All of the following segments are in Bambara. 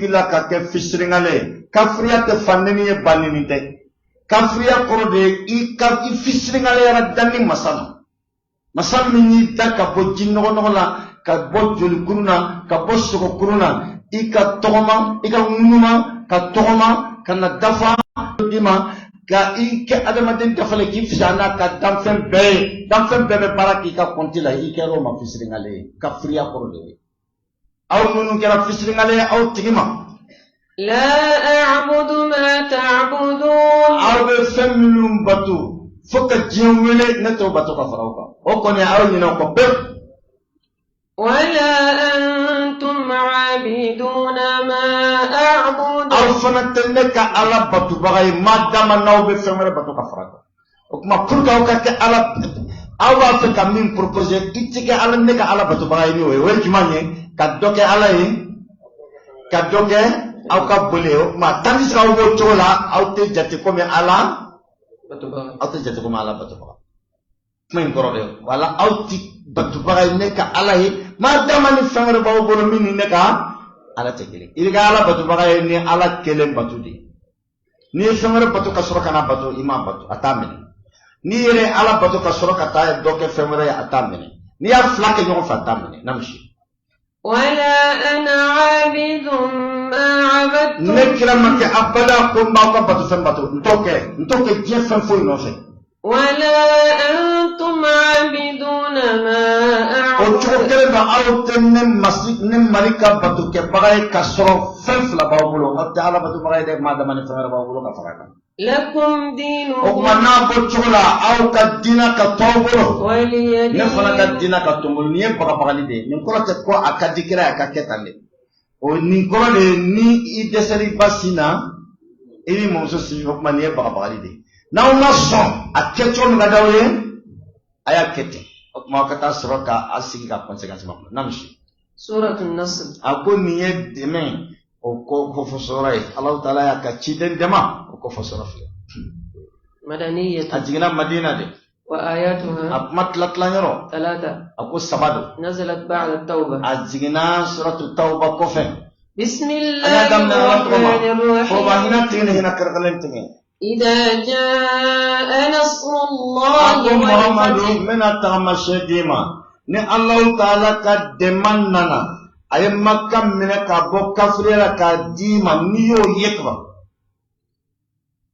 la ka kɛ fisirinkale ye. Kafiriya tɛ fa neni ye, ba neni tɛ. Kafiriya kɔrɔ de ye i ka i fisirinkaleyara danni masa ma, masa min y'i da ka bɔ ji nɔgɔnɔgɔ la, ka bɔ jolikuru na, ka bɔ sogokuru na, i ka tɔgɔma, i ka ŋunuma, ka tɔgɔma ka na dafa i ma, ka i kɛ adamaden dafalen, k'i fisaya n'a ka danfɛn bɛɛ ye. Danfɛn bɛɛ bɛ baara k'i ka kɔnti la, i kɛra o ma fisirinkale ye. Kafiriya kɔrɔ de ye aw minnu kɛra fisirinkale ye aw tigi ma. La a'budu ma ta'budun. Aw bɛ fɛn minnu bato fo ka diɲɛ wele, ne t'o bato ka fara aw kan. O kɔni, aw ɲinɛ o kɔ pewu. Wala antum abiduna ma a'budu. Aw fana tɛ ne ka ala batobaga ye, ma dama n'aw bɛ fɛn wɛrɛ bato ka fara kan. O tuma, pour que aw ka kɛ ala, aw b'a fɛ ka min proposer, i ti kɛ ala, ne ka ala batobaga ye ni o ye. O ye jumɛn ye? Ka dɔ kɛ ala ye, ka dɔ kɛ aw ka boli ye. O tuma, tandis que aw b'o cogo la, aw tɛ jate komi ala, aw tɛ jate komi ala batobaga. Kuma in kɔrɔ de wala aw ti batobaga ye ne ka ala ye, maa dama ni fɛn wɛrɛ b'aw bolo min ni ne ka ala tɛ kelen. I bɛ kɛ ala batobaga ye ni ala kelen bato de ye. N'i ye fɛn wɛrɛ bato ka sɔrɔ ka na bato, i m'a bato, a t'a minɛ. N'i yɛrɛ ye ala bato ka sɔrɔ ka taa dɔ kɛ fɛn wɛrɛ ye, a t'a minɛ. N'i y'a fila kɛ ɲɔgɔn fɛ, a t'a minɛ. Namusi. Wala ana abidun ma abadtum. Ne kira ma kɛ abada ko n b'aw ka bato fɛn bato. N t'o kɛ, n t'o kɛ diɲɛ fɛn foyi nɔfɛ. Wala antum abiduna ma O cogo kelen na, aw tɛ ne masi, ne mari ka bato kɛbaga ye ka sɔrɔ fɛn fila b'aw bolo. Aw tɛ ala batobaga ye dɛ, maa dama ni fɛn wɛrɛ b'aw bolo ka fara kan. Lakum dinukum. O tuma, n'a bɔ cogo la, aw ka diina ka to aw bolo, ne fana ka diina ka to n bolo. Nin ye bagabagali de ye. Nin kɔrɔ tɛ ko a ka di kira ye a ka kɛ tan dɛ. O nin kɔrɔ de ye ni i dɛsɛra i ba sin na, i b'i mɔmuso sin. O tuma, nin ye bagabagali de ye. N'aw ma sɔn a kɛcogo min ka d'aw ye, a y'a kɛ ten. O tuma, aw ka taa sɔrɔ ka a sigi ka conséquence makɔnɔ. Namusi. Suratu Nasr. A ko nin ye dɛmɛ o ko kofɔ sɔrɔ ye. Alahu taala y'a ka ciden dɛmɛ, o kofɔ sɔrɔ filɛ. Madaniyatu. A jiginna Madina de. Wa ayatuha. A kuma tila tila yɔrɔ. Talata. A ko saba don. Nazalat ba'da tawba. A jiginna suratu tawba kɔfɛ. Bismillahir rahmanir rahim. Foroba hinɛ tigi ni hinɛ kɛrɛnkɛrɛnlen tigi. Idha jaa nasrullahi. A ko Muhamadu, n bɛna tagamasiyɛn d'i ma. Ni Alahu taala ka dɛmɛ nana, a ye Maka minɛ ka bɔ kafiriya la k'a d'i ma, n'i y'o ye kaban.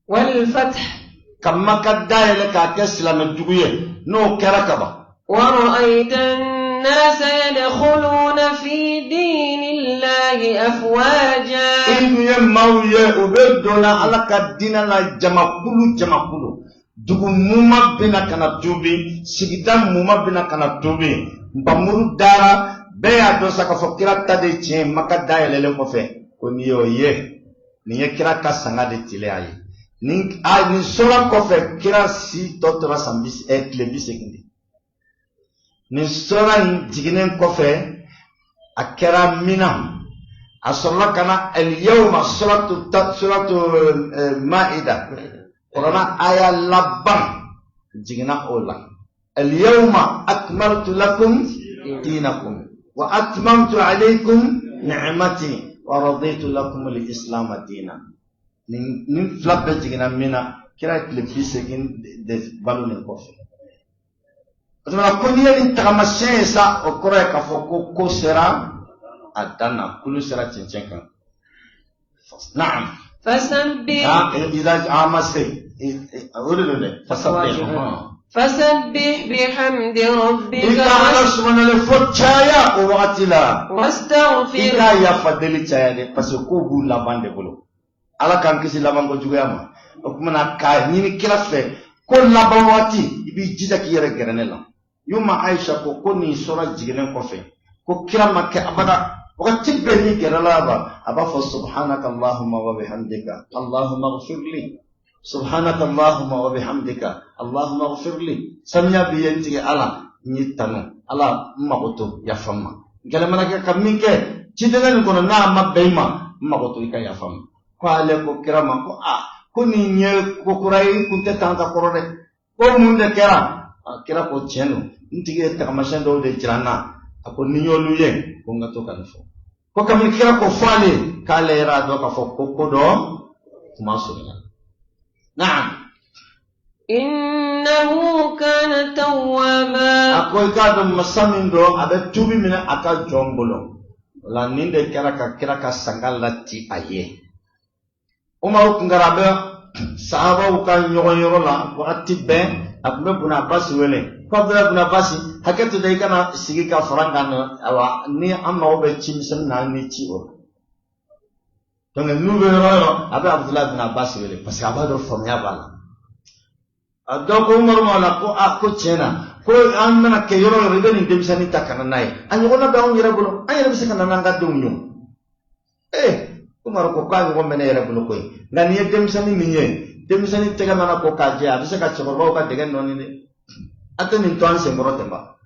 Wal fath. Ka Maka dayɛlɛ k'a kɛ silamɛ dugu ye, n'o kɛra kaban. Wa ra'ayta an-nasa yadkhuluna fi dinillahi afwaja. I dun ye maaw ye, u bɛ donna Ala ka diinɛ la jamakulu jamakulu. Dugu muma bɛna ka na tuubi, sigida muma bɛna ka na tuubi. Npamuru dara, bɛɛ y'a dɔn sa k'a fɔ kira ta de tiɲɛ ye. Maka dayɛlɛlen kɔfɛ, ko n'i y'o ye, nin ye kira ka sanga de teliya ye. Nin a nin sɔrɔ kɔfɛ, kira si tɔ tora san bi tile 80 de. Nin sɔrɔ in jiginnen kɔfɛ, a kɛra min na, a sɔrɔla ka na al-yawma, suratu Maida, kurana aya laban jiginna o la: al-yawma akmaltu lakum dinakum wa atmamtu alaykum ni'mati wa raditu lakum al-islam dina. Nin fila bɛɛ jiginna min na, kira ye tile 80 de balo nin kɔfɛ. O tuma, ko n'i ye nin tagamasiyɛn ye sa, o kɔrɔ ye k'a fɔ ko ko sera a dan na, kulu sera cɛncɛn kan. Naam. Fasabbih. Ah, idha ama se o de don dɛ. Fasabbih. Fasabbih bihamdi rabbika. I ka Ala subhanallah fɔ caya o wagati la. Wastaghfir. I ka yafa deli caya dɛ, parce que kow b'u laban de bolo. Ala k'an kisi labanko juguya ma. O tuma na, k'a ɲini kira fɛ ko laban waati, i b'i jija k'i yɛrɛ gɛrɛ ne la. Yuma Aisha ko ko nin sɔrɔ jiginnen kɔfɛ, ko kira ma kɛ abada, wagati bɛɛ n'i gɛrɛla a la, a b'a fɔ: subhanaka allahumma wa bihamdika allahumma ighfirli, subhanaka allahumma wa bihamdika allahumma ighfirli. Samiya b'i ye, n tigi Ala, n y'i tanu. Ala, n mago to, yafa n ma. N kɛlen mana kɛ ka min kɛ cidenya nin kɔnɔ, n'a ma bɛn i ma, n mago to, i ka yafa n ma. Ko ale ko kira ma ko aa, ko nin ye ko kura ye, i kun tɛ tan ka kɔrɔ dɛ. Ko mun de kɛra? A kira ko tiɲɛ don, n tigi ye tagamasiyɛn dɔw de jira n na. A ko ni n y'olu ye, ko n ka to ka nin fɔ. Ko kabini kira k'o fɔ ale k'ale yɛrɛ y'a dɔn k'a fɔ ko ko dɔ kuma surunya. Naam. Innahu kana tawwaba. A ko i k'a dɔn masa min don, a bɛ tuubi minɛ a ka jɔn bolo. O la nin de kɛra ka kira ka sanga lati a ye. Umaru Tunkara bɛ sahabaw ka ɲɔgɔn yɔrɔ la wagati bɛɛ, a tun bɛ Buna Abasi wele ko Abudulayi Buna Abasi, hakɛ to dɛ, i kana sigi ka fara n kan, awa ni an mago bɛ ci misɛnnin na, an ni ci o la. Donc n'u bɛ yɔrɔ o yɔrɔ, a bɛ Abudulayi Buna Abasi wele parce que a b'a dɔn faamuya b'a la. A dɔ ko Umaru ma la ko a ko tiɲɛ na, ko an mana kɛ yɔrɔ o yɔrɔ, i bɛ nin denmisɛnnin ta ka na n'a ye, a ɲɔgɔnna bɛ anw yɛrɛ bolo, an yɛrɛ bɛ se ka na n'an ka denw ye. Ee, Umaru ko k'a ɲɔgɔn bɛ ne yɛrɛ bolo koyi, nka n'i ye denmisɛnnin min ye, denmisɛnnin tɛgɛ mana ko k'a jɛ, a bɛ se ka cɛkɔrɔbaw ka dɛgɛ nɔɔni dɛ. A tɛ nin to an senkɔrɔ ten ba.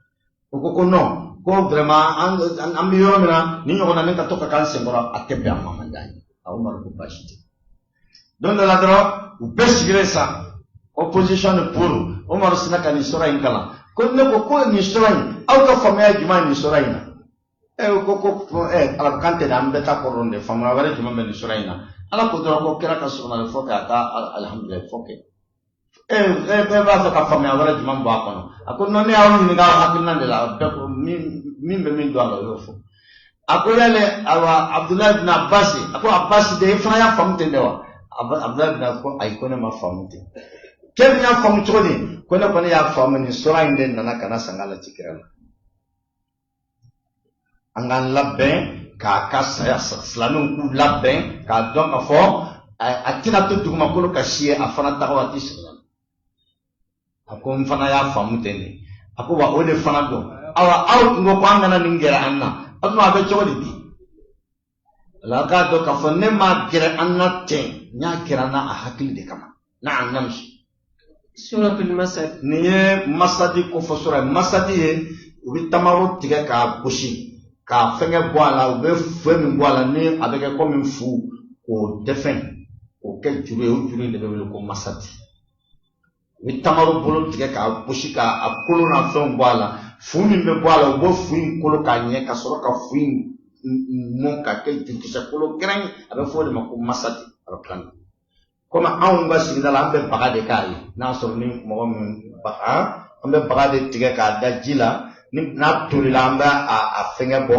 O ko ko non, ko vraiment an bɛ yɔrɔ min na, nin ɲɔgɔnna min ka to ka k'an senkɔrɔ, a tɛ bɛn a ma, man d'an ye. A Umaru ko baasi tɛ. Don dɔ la dɔrɔn, u bɛɛ sigilen sa, opposition ni pour, Umaru sinna ka nin sura in kalan ko ne ko ko nin sura in, aw ka faamuya ye jumɛn ye nin sura in na? Ɛ, ko ko ɛ arabukan tɛ dɛ, an bɛɛ ta kɔrɔ dɔn de, faamuya wɛrɛ jumɛn bɛ nin sura in na? Ala ko dɔrɔn ko kira ka sɔgɔmada fɔ k'a ka alihamudulilayi fɔ kɛ. Ɛ ɛ, bɛɛ b'a fɛ ka faamuya wɛrɛ jumɛn bɔ a kɔnɔ? A ko non, ne y'aw ɲininka aw hakilina de la, bɛɛ ko min bɛ min don a la, o y'o fɔ. A ko yale, awa, Abudulayi bin Abasi, a ko Abasi de, i fana y'a faamu ten de wa? Abudulayi bin Abasi ko ayi, ko ne ma faamu ten. K'e bɛ y'a faamu cogo di? Ko ne kɔni y'a faamu nin sura in de nana ka na sanga la ci kira la. An k'an labɛn k'a ka saya, silamɛw k'u labɛn k'a dɔn k'a fɔ a tɛna to dugumakolo ka si ye, a fana taga waati surunya. A ko n fana y'a faamu ten de. A ko wa o de fana don. Awa, aw tun ko ko an kana nin gɛrɛ an na, o tuma a bɛ cogo di bi? Ala k'a dɔn k'a fɔ ne m'a gɛrɛ an na ten, n y'a gɛrɛ an na a hakili de kama. Naam, namsi. Suratul Masad. Nin ye masadi kofɔ sura ye. Masadi ye, u bɛ tamaro tigɛ k'a gosi k'a fɛngɛ bɔ a la, u bɛ fɛn min bɔ a la ni a bɛ kɛ komi fu, k'o dɛfɛn k'o kɛ juru ye, o juru in de bɛ wele ko masadi. U bɛ tamaro bolo tigɛ k'a gosi k'a kolo n'a fɛnw bɔ a la, fu min bɛ bɔ a la, u b'o fu in kolo k'a ɲɛ ka sɔrɔ ka fu in mɔn k'a kɛ jurukisɛ kolo gɛrɛn, a bɛ fɔ o de ma ko masadi arabukan na. Komi anw ka sigida la, an bɛ baga de k'a ye, n'a sɔrɔ ni mɔgɔ min baga, an bɛ baga de tigɛ k'a da ji la, ni n'a tolila, an bɛ a fɛngɛ bɔ.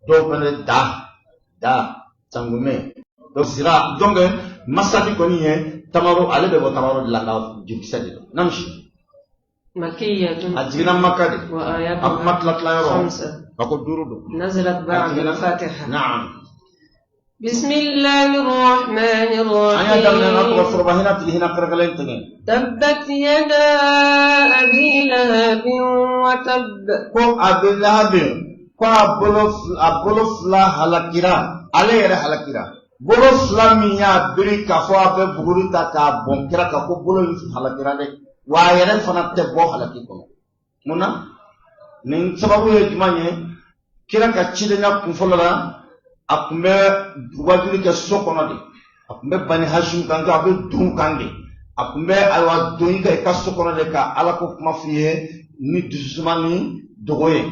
Dɔw fana da sangumɛ, donc sira. Donc masadi kɔni ye tamaro, ale bɛ bɔ tamaro de la, nka jurukisɛ de don. Namsi. Makiyatun. A jiginna Maka de. Wa ayatuha. A kuma tila tila yɔrɔ. Khamsa. A ko duuru don. Nazalat ba'da al-Fatiha. Naam. Bismillahi rahmani rahim. An y'a daminɛ n'a tɔgɔ foroba hinɛ tigi, hinɛ kɛrɛnkɛrɛnlen tigi. Tabbat yada abi lahabin wa tabb. Ko Abi Lahabi, ko a bolo fila halakira, ale yɛrɛ halakira. Bolo fila min y'a biri k'a fɔ a bɛ buguri ta k'a bɔn kira kan, ko bolo in halakira dɛ, wa a yɛrɛ fana tɛ bɔ halaki kɔnɔ. Mun na? Nin sababu ye jumɛn ye? Kira ka cidenya kunfɔlɔ la, a tun bɛ wajuli kɛ so kɔnɔ de, a tun bɛ Bani Hashim kan, a bɛ dun kan de, a tun bɛ ayiwa don i ka i ka so kɔnɔ de ka Ala ko kuma f'i ye ni dususuma ni dogo ye,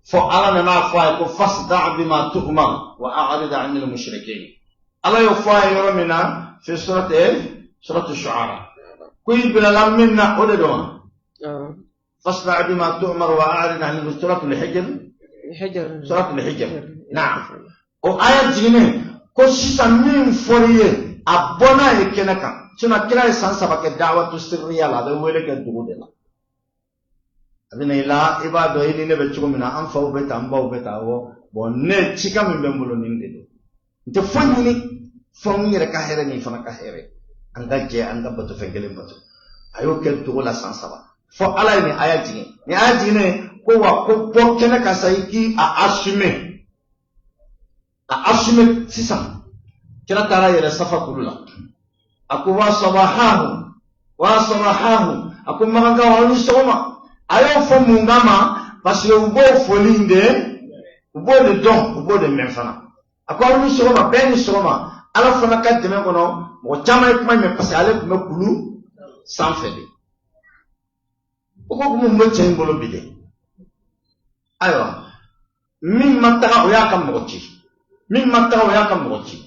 fo Ala nana fɔ a ye ko fasda bima tu'mar wa a'rid anil mushrikin. Ala y'o fɔ a ye yɔrɔ min na, fi surati Shu'ara, ko i bilala min na, o de don wa? Fasda bima tu'mar wa a'rid anil, suratul Hijr. Hijr. Suratul Hijr, naam. O aya jiginnen ko sisan min fɔr'i ye, a bɔ n'a ye kɛnɛ kan. Sinon kira ye san 3 kɛ da'watu sirriya la, a bɛ wele kɛ dugu de la. A bɛ na i la, i b'a dɔn i ni ne bɛ cogo min na, an faw bɛ tan, an baw bɛ tan, awɔ. Bon, ne cikan min bɛ n bolo, nin de don. N tɛ foyi ɲini fo n yɛrɛ ka hɛrɛ ni fana ka hɛrɛ, an ka jɛ an ka bato fɛn kelen bato. A y'o kɛ dogo la san 3, fo Ala ye nin aya jigin. Nin aya jiginnen ko wa ko bɔ kɛnɛ kan sa, i k'i a assumer, a assumer sisan. Kira taara yɛlɛ Safa kulu la, a ko wa sabahahu wa sabahahu, a ko makankaw, aw ni sɔgɔma. A y'o fɔ mun kama? Parce que u b'o foli in de, u b'o de dɔn, u b'o de mɛn fana. A ko aw ni sɔgɔma, bɛɛ ni sɔgɔma. Ala fana ka dɛmɛ kɔnɔ, mɔgɔ caman ye kuma mɛn, parce que ale tun bɛ kulu sanfɛ de. O ko mun bɛ cɛ in bolo bi de? Ayiwa, min ma taga, o y'a ka mɔgɔ ci. Min ma taga, o y'a ka mɔgɔ ci.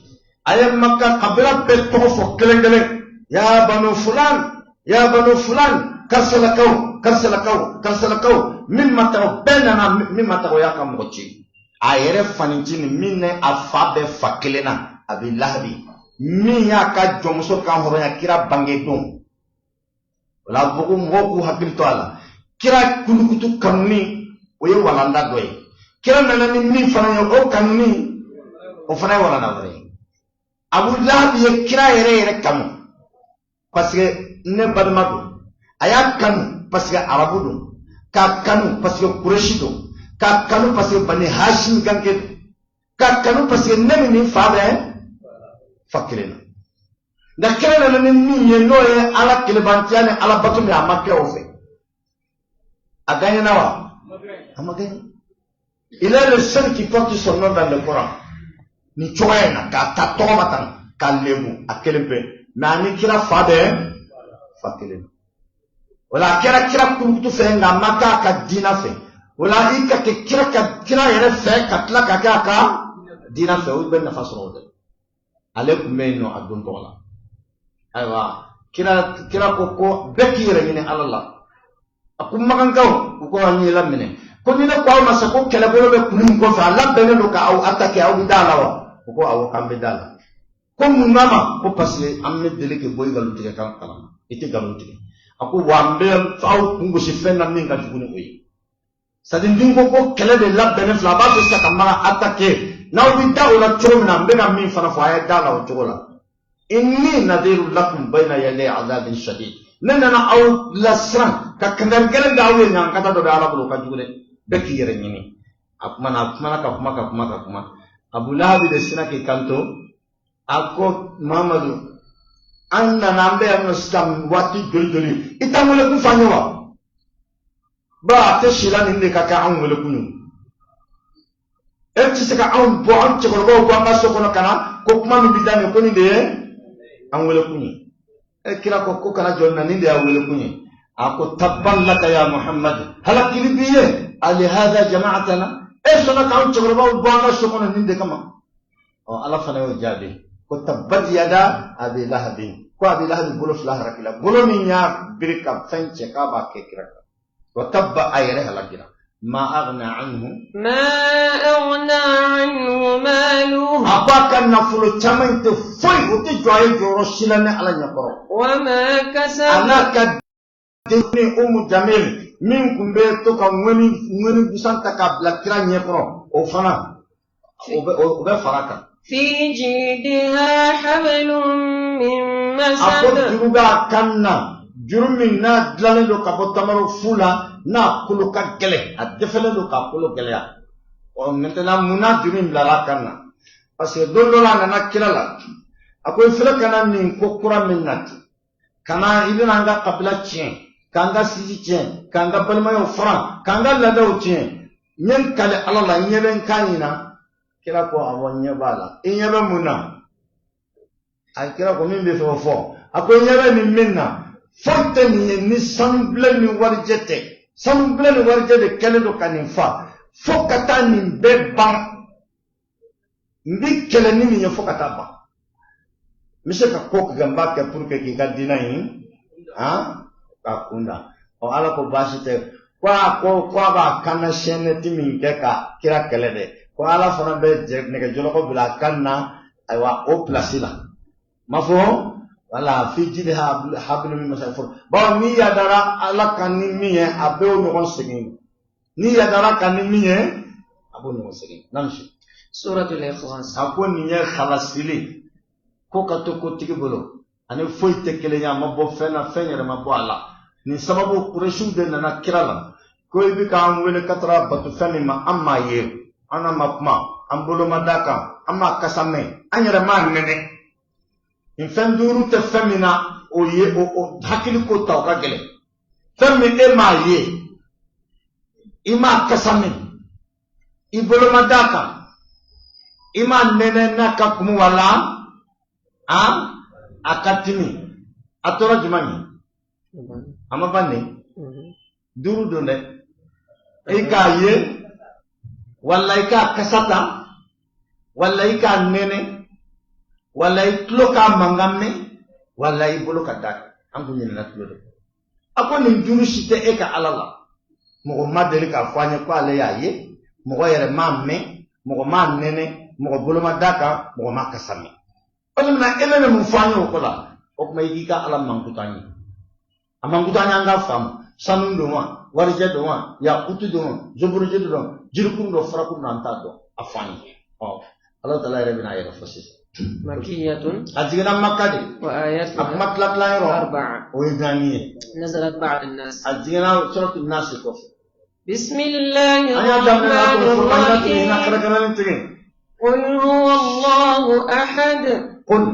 A ye Maka kabila bɛɛ tɔgɔ fɔ kelen kelen: ya banu fulan, ya banu fulan, karisalakaw, karisalakaw, karisalakaw. Min ma taga, bɛɛ nana. Min ma taga, o y'a ka mɔgɔ ci. A yɛrɛ fanicinin min ni a fa bɛ fa kelen na, Abi Lahabi, min y'a ka jɔnmuso kan hɔrɔnya kira bange don. O la fɔ ko mɔgɔw k'u hakili to a la. Kira kulukutu kanuni, o ye walanda dɔ ye. Kira nana ni min fana ye, o kanuni, o fana ye walanda wɛrɛ ye. Abu Lahabi ye kira yɛrɛ yɛrɛ kanu parce que ne balima don. A y'a kanu parce que arabu don, k'a kanu parce que kureshi don, k'a kanu parce que Bani Hashim ganke don, k'a kanu parce que ne ni nin fa bɛ fa kelen na. Nka kira nana ni min ye, n'o ye Ala kelebantiya ni Ala bato min, a ma kɛ o fɛ. A gagnena wa? A ma gagné. Il est le seul qui porte son nom dans le Coran nin cogoya in na, k'a ta tɔgɔ ma tan k'a lebu, a kelen pe. Mais a ni kira fa bɛ fa kelen na. O la a kɛra kira kulukutu fɛ, nka a ma k'a ka diina fɛ. O la i ka kɛ kira ka kira yɛrɛ fɛ ka tila ka kɛ a ka diina fɛ, o bɛ nafa sɔrɔ o de. Ale tun bɛ yen nɔ a don tɔgɔ la. Ayiwa, kira ko bɛɛ k'i yɛrɛ ɲini Ala la. A ko makankaw, u ko an y'i laminɛ. Ko ni ne ko aw ma sa ko kɛlɛbolo bɛ kulu in kɔfɛ, a labɛnnen don ka aw attaquer, aw bɛ da a la wa? U ko awɔ, k'an bɛ da a la. Ko mun kama? Ko parce que an bɛ deli k'i bɔ i nkalon tigɛ kan kalama, i tɛ nkalon tigɛ. A ko wa n bɛ aw kun gosi fɛn na min ka jugu ni o ye. C'est à dire, ni n ko kɛlɛ de labɛnnen filɛ, a b'a fɛ sisan ka Makan attaquer, n'aw bɛ da o la cogo min na, n bɛ ka min fana fɔ, a ye da la o cogo la. Inni nadiru lakum bayna yaday azabin shadid. Ne nana aw lasiran ka kangari gɛlɛn da aw ye, ɲankata dɔ bɛ Ala bolo, o ka jugu dɛ. Bɛɛ k'i yɛrɛ ɲini. A kumana, a kumana, ka kuma, ka kuma, ka kuma. Abu Lahabi de sina k'i kanto, a ko: Muhamadu, an nana, an bɛ yan nɔ sisan waati joli joli, i t'an wele kun f'an ye wa? Ba a tɛ si la nin de ka kɛ anw wele kun ye. E tɛ se ka anw bɔ, an cɛkɔrɔbaw bɔ an ka so kɔnɔ ka na ko kuma min bɛ daminɛ ko nin de ye an wele kun ye. E kira ko kana jɔ na, nin de y'a wele kun ye. A ko: tabban laka ya Muhammad, halakili b'i ye, alihada jama'atana, e sɔnna k'anw cɛkɔrɔbaw bɔ an ka so kɔnɔ nin de kama. Ɔ, Ala fana y'o jaabi ko tabbat yada abi lahabin, ko Abi Lahabi bolo fila harakila, bolo min y'a biri ka fɛn cɛ k'a b'a kɛ kira kan. Wa tabba, a yɛrɛ halakira. Ma aghna anhu ما أغنى عنه ماله A ko a ka nafolo caman in tɛ foyi, o tɛ jɔ a ye jɔyɔrɔ si la ne Ala ɲɛkɔrɔ. وما A كسب n'a ka den Umu Jamil min tun bɛ to ka ŋɔni ŋɔni busan ta k'a bila kira ɲɛkɔrɔ, o fana o bɛ fara a kan. في جيدها حبل من A ko مسد juru b'a kan na, juru min n'a dilannen don ka bɔ tamaro fu la, n'a kolo ka gɛlɛn, a dɛfɛlen don k'a kolo gɛlɛya. Ɔ, maintenant, mun na juru in bilala a kan na? Parce que don dɔ la, a nana kira la, a ko: i filɛ ka na nin ko kura min nati ka na, i bɛna an ka kabila tiɲɛ, k'an ka sisi tiɲɛ, k'an ka balimayaw furan, k'an ka laadaw tiɲɛ. N ye n kali Ala la, n ɲɛ bɛ n kan in na. Kira ko: awɔ, n ɲɛ b'a la. I ɲɛ bɛ mun na? A kira ko: min bɛ fɛ o fɔ. A ko: n ɲɛ bɛ nin min na, foyi tɛ nin ye ni sanubilen ni warijɛ tɛ. Sanubilen ni warijɛ de kɛlen don ka nin fa. Fo ka taa nin bɛɛ ban, n bɛ kɛlɛ ni nin ye fo ka taa ban. N bɛ se ka ko kɛ, n b'a kɛ pour que k'i ka diinɛ in han k'a kunda. Ɔ, Ala ko baasi tɛ. Ko a ko a b'a kanna sɛnɛti min kɛ ka kira kɛlɛ dɛ, ko Ala fana bɛ nɛgɛjɔlɔkɔ bila a kan na. Ayiwa, o pilasi la ma fɔ wala fi jidi hablu min masad fɔ bawo n'i yadara Ala kan ni min ye, a bɛ o ɲɔgɔn segin. N'i yadara kan ni min ye, a b'o ɲɔgɔn segin. Namusi. سورة الإخلاص A ko nin ye halasili ko ka to kotigi bolo ani foyi tɛ kelen ye, a ma bɔ fɛn na, fɛn yɛrɛ ma bɔ a la. Nin sababu, Kuresiw de nana kira la ko i bɛ k'an wele ka taara bato fɛn min ma, an m'a ye, an n'a ma kuma, an bolo ma d'a kan, an m'a kasa mɛn, an yɛrɛ m'a nɛnɛ. Nin fɛn duuru tɛ fɛn min na, o ye o hakili ko ta, o ka gɛlɛn. Fɛn min e m'a ye, i m'a kasa mɛn, i bolo ma d'a kan, i m'a nɛnɛ n'a ka kumu wala a ka timi, a tora jumɛn ye? A ma ban nin duuru don dɛ. I k'a ye wala i k'a kasa ta. Wala i k'a nɛnɛ, wala i tulo k'a mankan mɛn, wala i bolo ka da kan. An kun ɲinɛna tulo de kɔ. A ko nin duuru si tɛ e ka Ala la. Mɔgɔ ma deli k'a fɔ an ye ko ale y'a ye, mɔgɔ yɛrɛ m'a mɛn, mɔgɔ m'a nɛnɛ, mɔgɔ bolo ma d'a kan, mɔgɔ m'a kasa mɛn. O tuma e bɛna mun fɔ an ye o ko la? O tuma i k'i ka Ala mankutu an ye. A mankutu an ye an k'a faamu. Sanu don wa, warijɛ don wa, yakutu don wa, zoburuji don, jirikuru don, farakuru don, an t'a dɔn. A fɔ an ye. Ɔ Ala taala yɛrɛ bɛna a yɛrɛ fɔ sisan. Makiyatun. A jiginna Maka de. Wa ayatuha. A kuma tila tila yɔrɔ. Arba'a. O ye naani ye. Nazalat ba'da an-nas. A jiginna suratu Nas kɔfɛ. Bismillahi An y'a daminɛ n'a tɔgɔ fɔlɔ, an y'a tigi n'a rahmani rahim. kɛrɛnkɛrɛnnen tigɛ. Qul huwa Allahu ahad. Qul.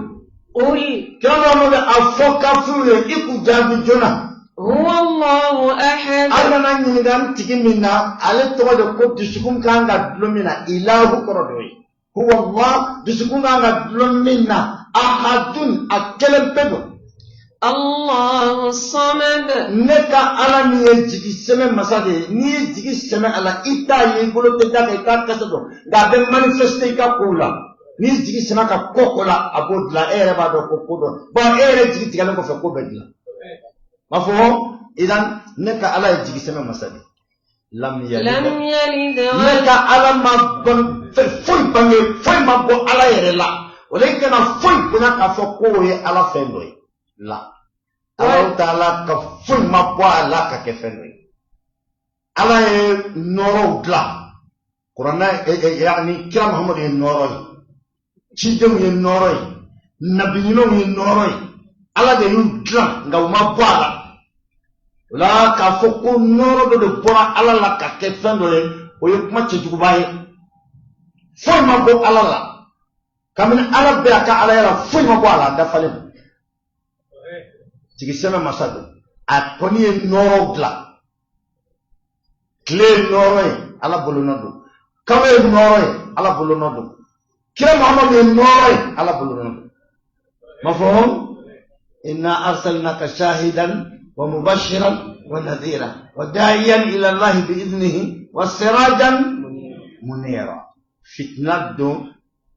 Qul. Kira Muhammadu a fɔ kafiriw ye i k'u jaabi joona. Huwa Allahu ahad. Aw nana ɲininka n tigi min na, ale tɔgɔ de ko dusukun kan ka dulon min na, ilahu kɔrɔ de y'o ye. Huwa Allah dusukun kan ka dulon min na, ahadun a kelen pe don. Allahu samad. Ne ka Ala min ye jigi sɛmɛ masa de ye, n'i ye jigi sɛmɛ a la, i t'a ye, i bolo tɛ d'a kan, i t'a kasa dɔn, nka a bɛ manifester i ka kow la. N'i jigi sɛmɛ ka ko ko la, a b'o dilan, e yɛrɛ b'a dɔn ko ko dɔ. Bon e yɛrɛ jigi tigɛlen kɔfɛ ko bɛɛ dilan. M'a fɔ idan ne ka Ala ye jigi sɛmɛ masa de ye. Lam yalid. Lam yalid. Ne ka Ala ma foyi bange, foyi ma bɔ Ala yɛrɛ la. O la i kana foyi bonya k'a fɔ k'o ye Ala fɛn dɔ ye. La. Alahu taala ka foyi ma bɔ a la ka kɛ fɛn dɔ ye. Ala ye nɔɔrɔw dilan. Kuranɛ yani kira Muhamadu ye nɔɔrɔ ye. Cidenw ye nɔɔrɔ ye. Nabi ɲumanw ye nɔɔrɔ ye. Ala de y'u dilan nka u ma bɔ a la. O la k'a fɔ ko nɔɔrɔ dɔ de bɔra Ala la ka kɛ fɛn dɔ ye, o ye kuma cɛjuguba ye. Foyi ma bɔ Ala la. Kabini Ala bɛ a ka Alaya la, foyi ma bɔ a la, a dafalen don. Jigisɛmɛ masa don. A kɔni ye nɔɔrɔw dilan. Tile ye nɔɔrɔ ye, Ala bolonɔ don. Kalo ye nɔɔrɔ ye, Ala bolonɔ don. Kira Muhamadu ye nɔɔrɔ ye, Ala bolonɔ don. Mafhum? Inna arsalnaka shahidan wa mubashiran wa nadhira wa da'iyan ila Allah bi idnihi wa sirajan munira. Fitna don,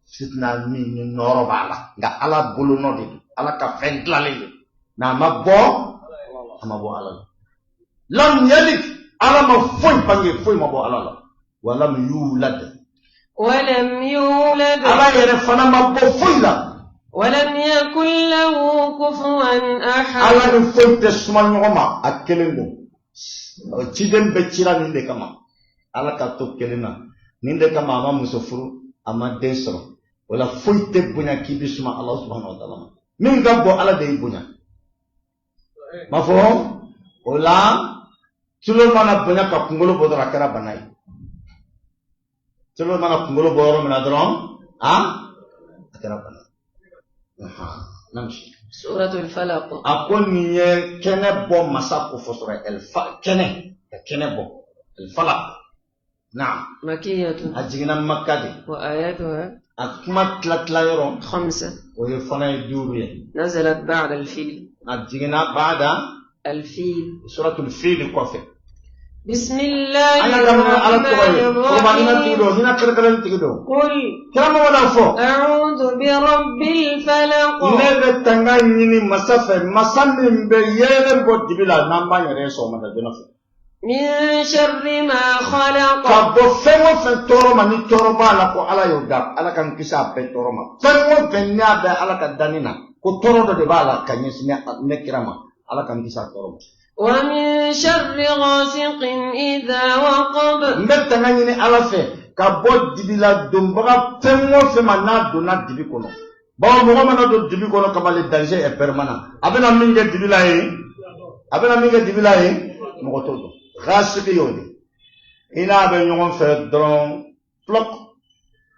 fitna min ni nɔɔrɔ b'a la, nka Ala bolonɔ de don, Ala ka fɛn dilanlen don. N'a ma bɔ, a ma bɔ Ala la. Lam yalid, Ala ma foyi bange, foyi ma bɔ Ala la. Wa lam yulad. Wa lam yulad. Ala yɛrɛ fana ma bɔ foyi la. Wa lam yakun lahu kufuwan ahad. Ala ni foyi tɛ suma ɲɔgɔn ma, a kelen don. Ciden bɛɛ cira nin de kama. Ala ka to kelen na. Nin de kama a ma muso furu, a ma den sɔrɔ. O la foyi tɛ bonya k'i bɛ suma Ala subahana wa taala ma. Min ka bon Ala de y'i bonya. M'a fɔ o la tulo mana bonya ka kunkolo bɔ dɔrɔn a kɛra bana ye. Tulo mana kunkolo bɔ yɔrɔ min na dɔrɔn a kɛra bana ye. Namsi. Suratul Falaq. A ko nin ye kɛnɛ bɔ masa ko fɔ sɔrɔ ɛlfa kɛnɛ ka kɛnɛ bɔ el-Falaq. Naam. Makiyatun. A jiginna Makka de. Wa ayatuha. A kuma tila tila yɔrɔ. Khamsa. O ye fana ye duuru ye. Nazalat ba'da al-fil. A jiginna ba'da. Al-fil. Suratul Fil kɔfɛ. Bismillahi An y'a daminɛ Ala tɔgɔ ye. Foroba hinɛ tigi don, hinɛ kɛrɛnkɛrɛnnen tigi don. Qul. Karamɔgɔ n'a fɔ. A'udhu bi rabbil falaq. Ne bɛ tanga ɲini masa fɛ, masa min bɛ yeelen bɔ dibi la n'an b'an yɛrɛ ye sɔgɔmada joona fɛ. Min sharri ma khalaq. Ka bɔ fɛn o fɛn tɔɔrɔ ma, ni tɔɔrɔ b'a la ko Ala y'o da, Ala k'an kisi a bɛɛ tɔɔrɔ ma. Fɛn o fɛn n'a bɛ Ala ka danni na, ko tɔɔrɔ dɔ de b'a la ka ɲɛsin ne kira ma, Ala k'an kisi a tɔɔrɔ ma. Wa min sharri ghasiqin idha waqab. N bɛ tanga ɲini Ala fɛ ka bɔ dibila donbaga fɛn o fɛn ma n'a donna dibi kɔnɔ. Bawo mɔgɔ mana don dibi kɔnɔ kama le danger est permanent. A bɛna min kɛ dibi la yen, a bɛna min kɛ dibi la yen, mɔgɔ t'o dɔn. Ghasiqi y'o de. I n'a bɛ ɲɔgɔn fɛ dɔrɔn plɔk,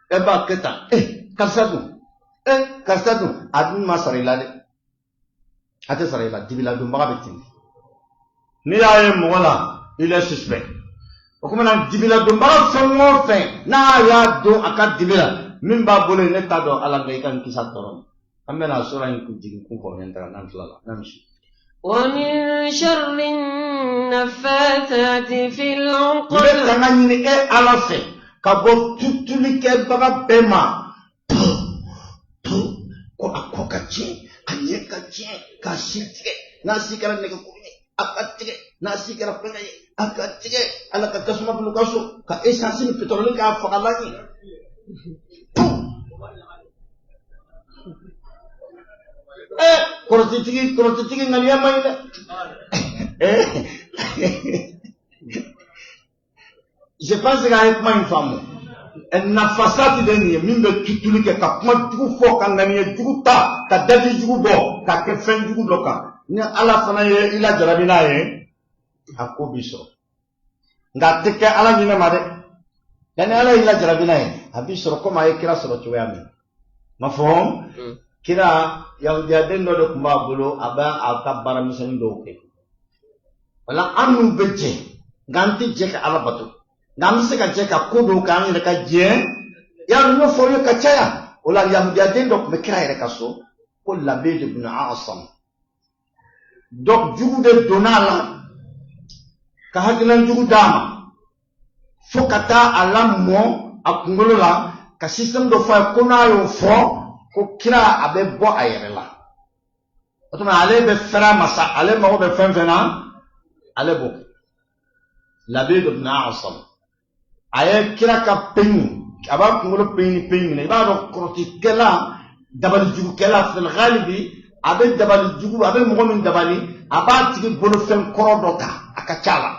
e b'a kɛ tan, karisa dun, karisa dun, a dun ma sara i la dɛ. A tɛ sara i la, dibila donbaga bɛ ten. N'i y'a ye mɔgɔ la, il est suspect. O kuma na dibila donbaga fɛn o fɛn n'a y'a don a ka dibi la, min b'a bolo yen ne t'a dɔn Ala nka i ka n kisi a tɔɔrɔ ma. An bɛna sura in kun jigin kun kɔrɔ taga n'an tilala n'an misi. Wa min sharri naffathati fil N uqad. bɛ tanga ɲini e Ala fɛ ka bɔ tutulikɛbaga bɛɛ ma. tiɲɛ, a ɲɛ ka tiɲɛ, k'a si tigɛ, n'a si kɛra nɛgɛkuru ye a ka tigɛ, n'a si kɛra fɛngɛ ye a ka tigɛ, Ala ka tasuma bila u ka so ka essence ni pétrole k'a fagalan ye. Kɔrɔtitigi ŋaniya man ɲi dɛ. Je pense que a ye kuma in faamu. Nafasati de nin ye min bɛ tutuli kɛ ka kuma jugu fɔ, ka ŋaniya jugu ta, ka daji jugu bɔ, ka kɛ fɛn jugu dɔ kan. Ni Ala fana ye i lajarabi n'a ye, a ko b'i sɔrɔ. Nka a tɛ kɛ Ala ɲinɛ ma dɛ. Nka ni Ala y'i lajarabi n'a ye, a b'i sɔrɔ komi a ye kira sɔrɔ cogoya min. Ma fɔ kira yahudiyaden dɔ de tun b'a bolo, a bɛ a ka baara misɛnnin dɔw kɛ. Wala an n'u bɛ jɛ, nka an tɛ jɛ ka Ala bato, nka an bɛ se ka jɛ ka ko dɔw kɛ an yɛrɛ ka diɲɛ. Y'a dɔn n y'o fɔ aw ye ka caya. O la yahudiyaden dɔ tun bɛ kira yɛrɛ ka so, ko Labid ibn Asam. Donc jugu de donna a la ka hakilina jugu d'a ma fo ka taa a lamɔ a kunkolo la ka système dɔ fɔ a ye ko n'a y'o fɔ ko kira a bɛ bɔ a yɛrɛ la. O tuma ale bɛ fɛrɛ a ma sa, ale mago bɛ fɛn fɛn na ale b'o kɛ. Labid ibn Asam a ye kira ka peɲi, a b'a kunkolo peɲi ni peɲi minɛ. I b'a dɔn kɔrɔtikɛla, dabalijugukɛla fil ghalibi, a bɛ dabali jugu, a bɛ mɔgɔ min dabali, a b'a tigi bolofɛn kɔrɔ dɔ ta, a ka ca la.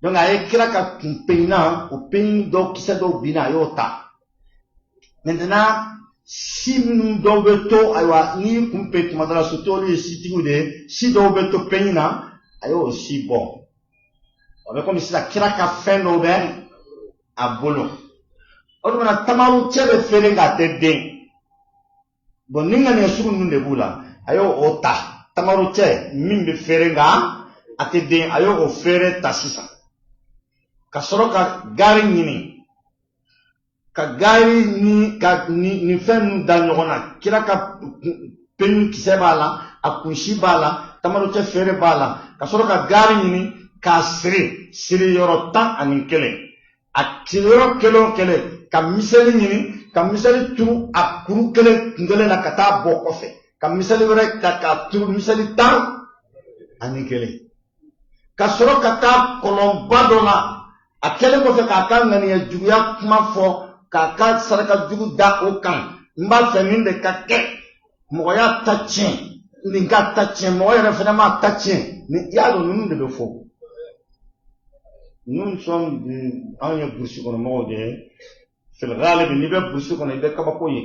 Donc a ye kira ka kun peɲina, o peɲi dɔw kisɛ dɔw binna, a y'o ta. Maintenant si minnu dɔw bɛ to, ayiwa n'i kun pe tuma dɔ la, surtout olu ye sitigiw de ye, si dɔw bɛ to peɲi na, a y'o si bɔ. O bɛ komi sisan kira ka fɛn dɔw bɛ a bolo. O tuma na tamaru cɛ bɛ feere nka a tɛ den. Bon ni ŋaniya sugu ninnu de b'u la, a y'o o ta. Tamaru cɛ min bɛ feere nka a tɛ den, a y'o o feere ta sisan ka sɔrɔ ka gaari ɲini, ka gaari ni ka nin fɛn ninnu da ɲɔgɔn na. Kira ka peɲi kisɛ b'a la, a kunsi b'a la, tamaru cɛ feere b'a la, ka sɔrɔ ka gaari ɲini k'a siri siri yɔrɔ 11. A siri yɔrɔ kelen o kelen, ka miseli ɲini, ka miseli turu a kuru kelen kun kelen na ka taa bɔ kɔfɛ, ka miseli wɛrɛ ta k'a turu, miseli 11, ka sɔrɔ ka taa kɔlɔnba dɔ la. A kɛlen kɔfɛ k'a ka ŋaniya juguya kuma fɔ, k'a ka saraka jugu da o kan, n b'a fɛ nin de ka kɛ, mɔgɔ y'a ta tiɲɛ, nin ka ta tiɲɛ, mɔgɔ yɛrɛ fana m'a ta tiɲɛ. Ni i y'a dɔn ninnu de bɛ fɔ. Nous sommes, anw ye burusi kɔnɔ mɔgɔw de ye. Fil ghalibi, n'i bɛ burusi kɔnɔ i bɛ kabako ye.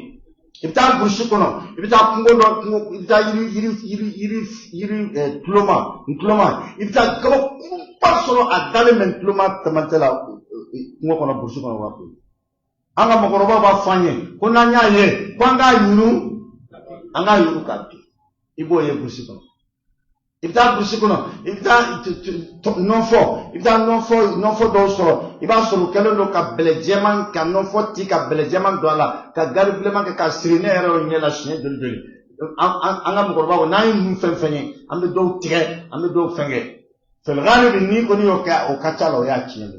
I bɛ taa burusi kɔnɔ, i bɛ taa kungo dɔ, kungo, i bɛ taa yiri yiri yiri yiri yiri tuloma, ntuloma, i bɛ taa kabakuruba sɔrɔ a dalen bɛ ntuloma cɛmancɛ la kungo kɔnɔ, burusi kɔnɔ waati. An ka mɔgɔkɔrɔbaw b'a fɔ an ye ko n'an y'a ye ko an k'a yuru, an k'a yuru k'a bin. I b'o ye burusi kɔnɔ. I bɛ taa burusi kɔnɔ, i bɛ taa nɔnfɔ, i bɛ taa nɔnfɔ dɔw sɔrɔ, i b'a sɔrɔ u kɛlen don ka bɛlɛ jɛman, ka nɔnfɔ ci ka bɛlɛ jɛman don a la, ka gari bilenman kɛ k'a siri. Ne yɛrɛ y'o ɲɛ la siɲɛ joli joli. An ka mɔgɔkɔrɔbaw ko n'an ye ninnu fɛn fɛn ye, an bɛ dɔw tigɛ, an bɛ dɔw fɛnkɛ. Fil ghalibi, n'i kɔni y'o kɛ, o ka ca la, o y'a tiɲɛ de.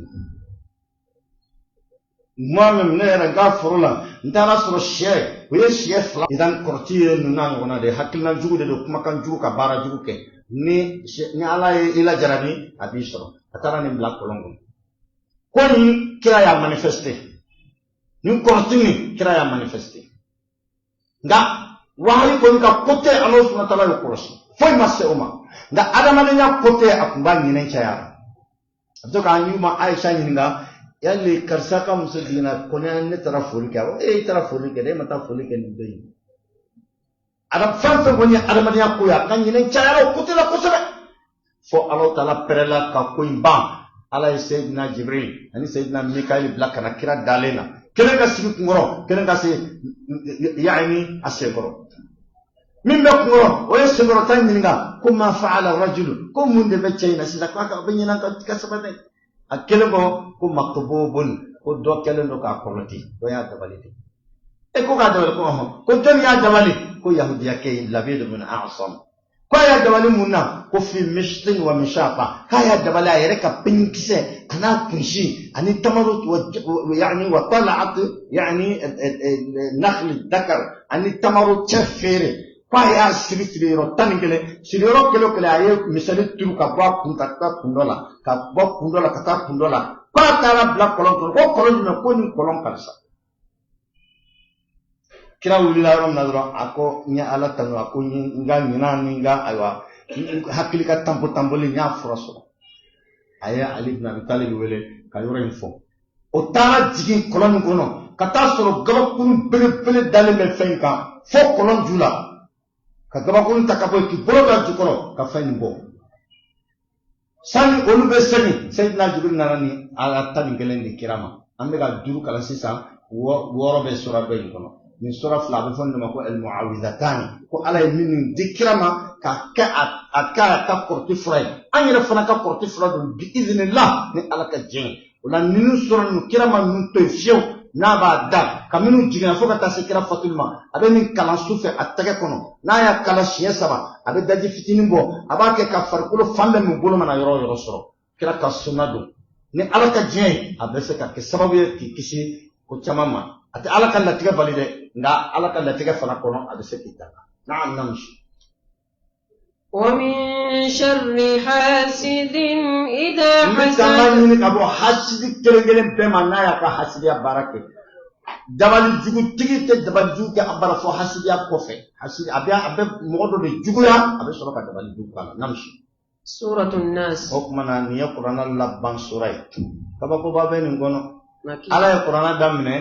Moi-même, ne yɛrɛ n ka foro la, n taara sɔrɔ sɛ, o ye sɛ 2. Idan kɔrɔti ye ninnu n'a ɲɔgɔnna de ye, hakilina jugu de don, kumakan jugu ka baara jugu kɛ. Ni Ala ye i lajarabi, a b'i sɔrɔ. A taara nin bila kɔlɔn kɔnɔ. Ko nin kira y'a manifester, nin kɔrɔti nin kira y'a manifester. Nka wahayi kɔni ka côté, Ala subhanahu wa ta'ala y'o kɔlɔsi, foyi ma se o ma. Nka adamadenya côté, a tun b'a ɲinɛ cayara. A bɛ to k'an y'u ma Ayisa ɲininka, yali karisa ka muso jiginna kɔni, ne taara foli kɛ. A ko e taara foli kɛ dɛ, e ma taa foli kɛ nin don in. Fɛn fɛn kɔni ye adamadenya ko ye, a ka ɲinɛ cayara o côté la kosɛbɛ. Fo Ala taala pɛrɛla ka ko in ban. Ala ye Seyidina Jibril ani Seyidina Mikael bila ka na kira dalen na, kelen ka sigi kunkɔrɔ, kelen ka se yaani a senkɔrɔ. Min bɛ kunkɔrɔ, o ye senkɔrɔta ɲininka ko ma fa'ala rajulu, ko mun de bɛ cɛ in na sisan, k'a bɛ ɲinan ka sabali. A kelen kɔ ko maktububun, ko dɔ kɛlen don k'a kɔlɔti, dɔ y'a dabali de. E ko k'a dabali, ko ɔhɔn, ko jɔnni y'a dabali? Ko yahudiyakɛ Labid ibn Asam. Ko a y'a dabali mun na? Ko fi mishtin wa mishata, k'a y'a dabali a yɛrɛ ka penkisɛ a n'a kunsi ani tamaro, yani wa tala'at yani nakhli dakar ani tamaro cɛ feere. Ko a y'a siri siriyɔrɔ 11, siriyɔrɔ kelen o kelen a ye misali turu ka bɔ a kun ka taa kun dɔ la, ka bɔ kun dɔ la ka taa kun dɔ la, k'a taara bila kɔlɔn kɔnɔ. Ko kɔlɔn jumɛn? Ko nin kɔlɔn karisa. Kira wulila yɔrɔ min na dɔrɔn, a ko n ye Ala tanu, a ko n ka ɲinan ni n ka ayiwa hakili ka tanpo tanpoli, n y'a fura sɔrɔ. A ye Ali ibn Abi Talib wele ka yɔrɔ in fɔ. O taara jigin kɔlɔn nin kɔnɔ ka taa sɔrɔ gabakurun belebele dalen bɛ fɛn in kan fo kɔlɔn ju la, ka gabakurun ta ka bɔ yen k'i bolo da jukɔrɔ ka fɛn nin bɔ. Sani olu bɛ segin, Seyidina Jibril nana ni aya 11 di kira ma. An bɛ ka 5 kalan sisan, 6 bɛ sura dɔ in kɔnɔ. Nin sura 2, a bɛ fɔ nin de ma ko al-mu'awwidhatani, ko Ala ye minnu di kira ma k'a kɛ a kɛ a ka kɔrɔti fura ye. An yɛrɛ fana ka kɔrɔti fura don bi izinillah, ni Ala ka diɲɛ ye. O la ninnu sura ninnu, kira ma ninnu to yen fiyewu. N'a b'a da ka minnu jiginna fo ka taa se kira fatuli ma, a bɛ nin kalan su fɛ a tɛgɛ kɔnɔ. N'a y'a kalan siɲɛ 3, a bɛ daji fitinin bɔ, a b'a kɛ ka farikolo fan bɛɛ min bolo mana yɔrɔ o yɔrɔ sɔrɔ. Kira ka sunna don, ni Ala ka diɲɛ ye, a bɛ se ka kɛ sababu ye k'i kisi ko caman ma. A tɛ Ala ka latigɛ bali dɛ, nka Ala ka latigɛ fana kɔnɔ a bɛ se k'i tanga. Naam, namsi. ومن شر حاسد إذا N bɛ tanga ɲini ka bɔ hasidi kelen kelen bɛɛ ma n'a y'a ka hasidiya baara kɛ. Dabalijugutigi tɛ dabalijugu kɛ a bara fɔ hasidiya kɔfɛ. Hasidi a bɛ mɔgɔ dɔ de juguya, a bɛ sɔrɔ ka dabalijugu k'a la. Namsi. سورة الناس. O tuma na nin ye kuranna laban sura ye. Kabakoba bɛ nin kɔnɔ. Ala ye kuranna daminɛ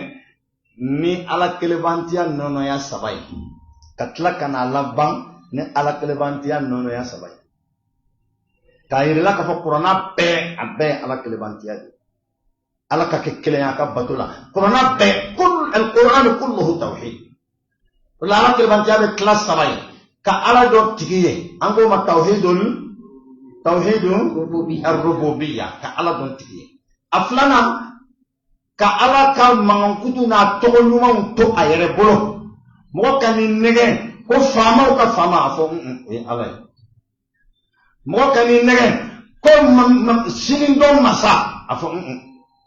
ni Ala kelenbantiya nɔnɔya 3 ye, ka tila ka n'a laban ni Ala kelenbantiya nɔnɔya 3 ye, k'a yir'i la k'a fɔ kuranna bɛɛ, a bɛɛ ye Ala kelenbantiya de ye, Ala ka kɛ kelen a ka bato la. Kuranna bɛɛ, kul alquran kulluhu tawhid. O la Ala kelenbantiya bɛ tila 3 ye: ka Ala dɔn tigi ye, an k'o ma tawhidul rububiyya, ka Ala dɔn tigi ye. A filanan, ka Ala ka mankutu n'a tɔgɔ ɲumanw to a yɛrɛ bolo. Mɔgɔ ka nin nɛgɛ ko faamaw ka faama, a fɔ o ye Ala ye. Mɔgɔ ka nin nɛgɛ ko sini dɔn masa, a fɔ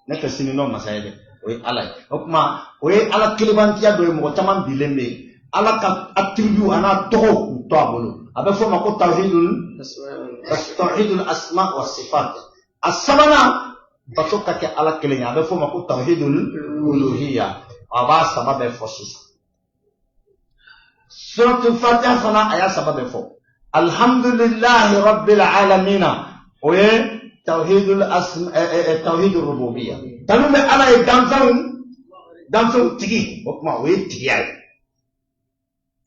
ne tɛ sini dɔn masa ye dɛ, o ye Ala ye. O tuma o ye Ala kelenbantiya dɔ ye. Mɔgɔ caman bilen bɛ yen, Ala ka attribut a n'a tɔgɔw k'u to a bolo. A bɛ fɔ o ma ko tawhidul asma wa sifat. A sabanan, bato ka kɛ Ala kelen ye, a bɛ fɔ o ma ko tawhidul uluhiyya. A b'a 3 bɛɛ fɔ sisan. Suratul Fatiha fana, a y'a 3 bɛɛ fɔ. Alhamdulillahi rabbil alamina, o ye tawhidul asma, tawhidul rububiyya, tanu bɛ Ala ye, danfɛnw tigi. O tuma o ye tigiya ye.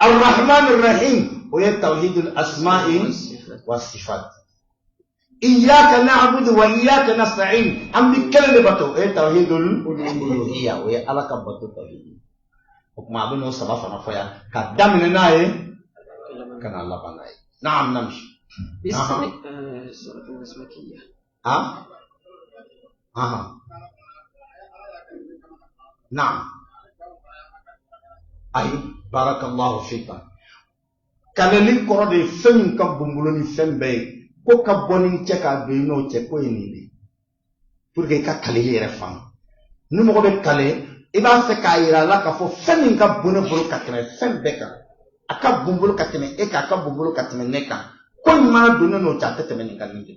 Arrahman arrahim, o ye tawhidul asma'i wa sifat. Iyyaka na'budu wa iyyaka nasta'in, an bɛ kelen de bato, o ye tawhidul uluhiyya, o ye Ala ka bato tawhid. O tuma a bɛ n'o 3 fana fɔ yan, ka daminɛ n'a ye ka na laban n'a ye. Naam, namshi. بسم سورة الناس مكية. Ha aha, naam, ayi, barakallahu fika. Kaleli kɔrɔ de ye fɛn min ka bon bolo ni fɛn bɛɛ ye, ko ka bɔ ni cɛ k'a don i n'o cɛ, ko ye nin de ye, pour que i ka kaleli yɛrɛ faamu. Ni mɔgɔ bɛ kale, i b'a fɛ k'a yira a la k'a fɔ fɛn min ka bon ne bolo ka tɛmɛ fɛn bɛɛ kan, a ka bon bolo ka tɛmɛ e kan, a ka bon bolo ka tɛmɛ ne kan, ko nin mana don ne n'o cɛ, a tɛ tɛmɛ nin kan. Nin de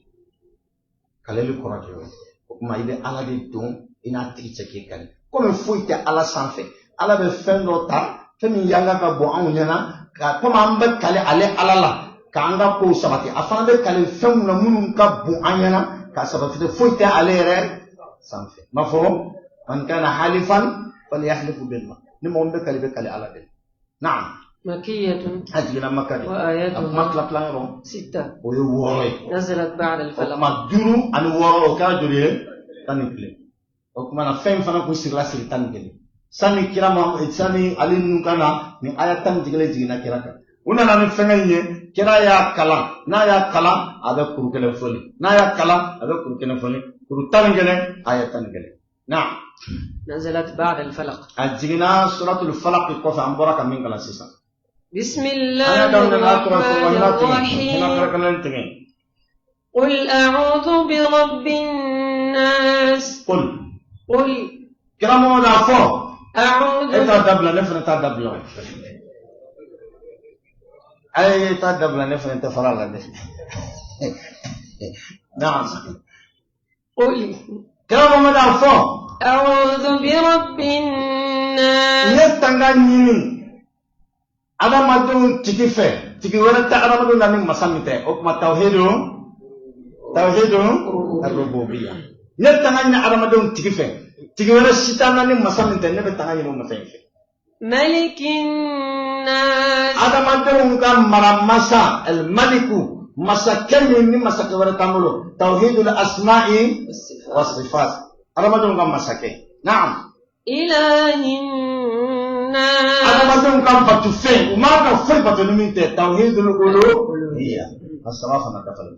kaleli kɔrɔ de y'o ye. O tuma i bɛ Ala de don i n'a tigi cɛ k'i kali. Komi foyi tɛ Ala sanfɛ, Ala bɛ fɛn dɔ ta, fɛn min yanga ka bon anw ɲɛna, ka komi an bɛ kale ale Ala la k'an ka kow sabati, a fana bɛ kale fɛnw na minnu ka bon an ɲɛna k'a sabati. Foyi tɛ ale yɛrɛ sanfɛ. M'a fɔ man kana halifan falyahlifu billah, ni mɔgɔ min bɛ kale, bɛ kale Ala de. Naam. مكية. A jiginna Maka de. A kuma وآياتها tila tila yɔrɔ ستة. O ye 6 ye. نزلت بعد O الفلق. tuma 5 ani 6, o kɛra joli ye? 11. O tuma na fɛn in fana kun sirila siri 11 sani kira ma, sani ale ninnu ka na ni aya 11 jiginna kira kan. U nana ni fɛngɛ in ye, kira y'a kalan. N'a y'a kalan, a bɛ kuru kelen fɔli. N'a y'a kalan, a bɛ kuru kelen fɔli, kuru 11, aya 11. Na. نزلت بعد الفلق. A jiginna suratul falaq kɔfɛ, an bɔra ka min kalan sisan. بسم An y'a الله daminɛ n'a tɔgɔ fɔ wa الرحمن hinɛ tigɛ hinɛ الرحيم. kɛrɛkɛrɛnnen tigɛ. قل أعوذ برب الناس. Qul. قل. Karamɔgɔ n'a fɔ. أعوذ E t'a dabila, ne fana t'a dabila o. A ye taa dabila, ne fana tɛ fara a la dɛ. Naam. قل. Kira Mamadu, a fɔ. أعوذ برب الناس. N ye tanga ɲini adamadenw tigi fɛ, tigi wɛrɛ tɛ adamadenw na ni masa min tɛ. O tuma tawhidu rububiya. N ye tanga ɲini adamadenw tigi fɛ, tigi wɛrɛ si t'an na ni masa min tɛ. Ne bɛ tanga ɲini o masa in fɛ. ملك الناس. Adamadenw ka maramasa, maliku, masakɛ min ni masakɛ wɛrɛ t'an bolo, tawhidul asma'i wa sifat, adamadenw ka masakɛ. Naam. إله الناس. Adamadenw ka batofɛn, u m'a ka foyi bato ni min tɛ, tawhidul uluhiyya. A saba fana dafalen.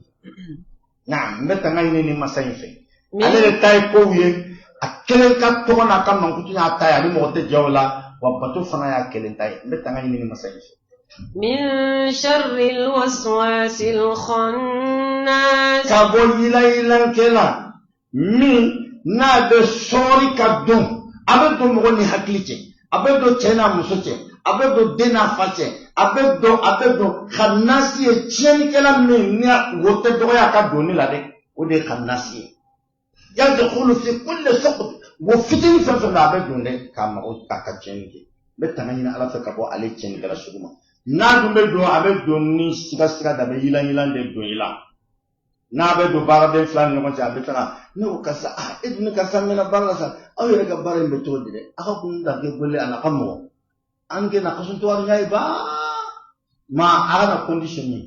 Naam, n bɛ tanga ɲini ni masa in fɛ. Ale de ta ye kow ye, a kelen ka tɔgɔ n'a ka mankutu y'a ta ye, ani mɔgɔ tɛ jɛ o la, wa bato fana y'a kelen ta ye. N bɛ tanga ɲini ni masa in fɛ. من شر الوسواس الخناس. Ka bɔ yilayilankɛla min n'a bɛ sɔɔri ka don, a bɛ don mɔgɔ ni hakili cɛ, a bɛ don cɛ n'a muso cɛ, a bɛ don den n'a fa cɛ, a bɛ don xanasi ye, tiɲɛnikɛla min ni wo tɛ dɔgɔya a ka donni la dɛ, o de ye xanasi ye. Yadkhulu fi kulli suqb, wo fitinin fɛn fɛn bɛ, a bɛ don dɛ k'a mago k'a ka tiɲɛni kɛ. N bɛ tanga ɲini Ala fɛ ka bɔ ale tiɲɛnikɛla sugu ma. N'a dun bɛ don, a bɛ don ni sigasiga de, a bɛ yilan yilan de don i la. N'a bɛ don baaraden fila ni ɲɔgɔn cɛ, a bɛ taga ne ko karisa, ah, e dun ni karisa mɛnna baara la sa, aw yɛrɛ ka baara in bɛ cogo di dɛ? A ka kun da kɛ gole a n'a ka mɔgɔ an kɛ na kasun to ɲa ye ba ma a ka na condition ye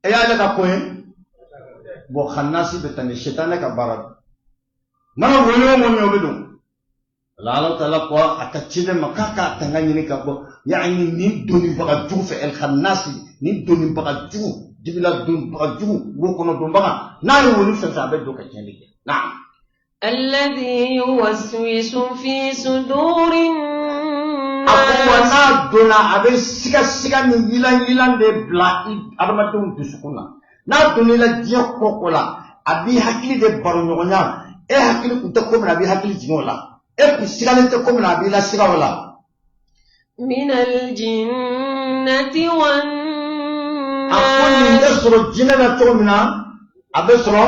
e y'ale ka ko ye. Bon, xanasi bɛ tan de, sitanɛ ka baara don mana wolo o ŋɔni, o bɛ don la. Ala taala ko a ka ciden ma k'a k'a tanga ɲini ka bɔ yaani nin donibaga jugu fɛ, el xanasi, nin donibaga jugu, dibila donbaga jugu, wo kɔnɔ donbaga, n'a ye wolo fɛn fɛn, a bɛ don ka tiɲɛni kɛ. Naam. الذي يوسوس في صدور A ko wa الناس. n'a donna, a bɛ sigasiga ni yilan yilan de bila i adamadenw dusukun na. N'a donna i la diɲɛ ko ko la, a b'i hakili de baro ɲɔgɔnya. E hakili kun tɛ ko min na, a b'i hakili jigin o la. E kun sigalen tɛ ko min na, a b'i lasiga o la. من الجنة A ko nin bɛ والناس. sɔrɔ jinɛ na cogo min na, a bɛ sɔrɔ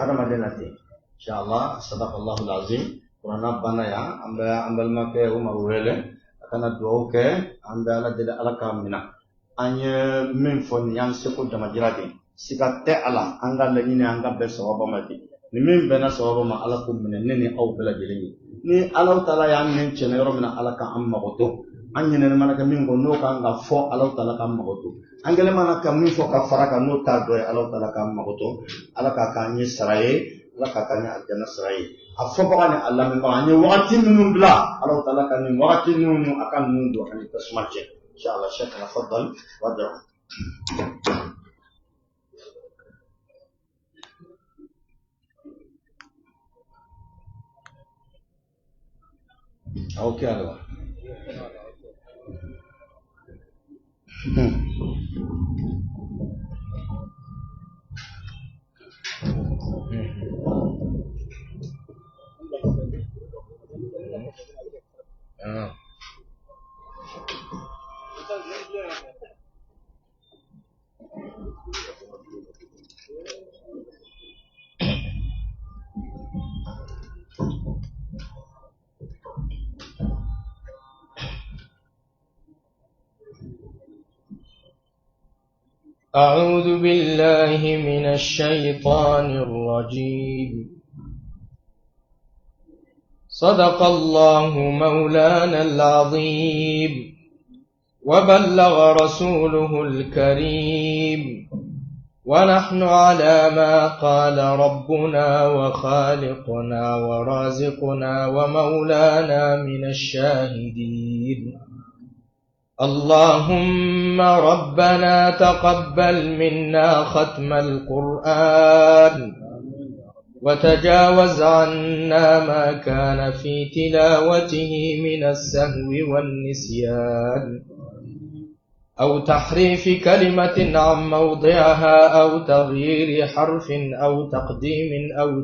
adamaden na ten. Inshallah, sadaqallahu alazim. Kuranna banna yan. An bɛ an balimakɛ Umaru wele a kana dugawu kɛ. An bɛ Ala deli, Ala k'a minɛ. An ye min fɔ, nin y'an seko damajira de ye, siga tɛ a la. An ka laɲini, an ka bɛn sababa ma de. Ni min bɛnna sababa ma, Ala k'o minɛ ne ni aw bɛɛ lajɛlen ye. Ni Ala taala y'an nɛn cɛnna yɔrɔ min na, Ala k'an mago to. An ɲinɛni mana kɛ min kɔ, n'o kan ka fɔ, Ala taala k'an mago to. An kɛlen mana ka min fɔ ka fara kan, n'o t'a dɔ ye, Ala taala k'an mago to. Ala k'a k'an ye sara ye, Ala k'a k'an ye alijana sara ye. A fɔbaga ni a lamɛnbaga, an ye wagati minnu bila, Ala taala ka nin wagati ninnu, a ka ninnu don ani tasuma cɛ. Inshallah, Sheikh, tafaddal wad'u. Ok, alors. أعوذ بالله من الشيطان الرجيم. صدق الله مولانا العظيم وبلغ رسوله الكريم، ونحن على ما قال ربنا وخالقنا ورازقنا ومولانا من الشاهدين. اللهم ربنا تقبل منا ختم القرآن، وتجاوز عنا ما كان في تلاوته من السهو والنسيان أو تحريف كلمة عن موضعها أو تغيير حرف أو تقديم أو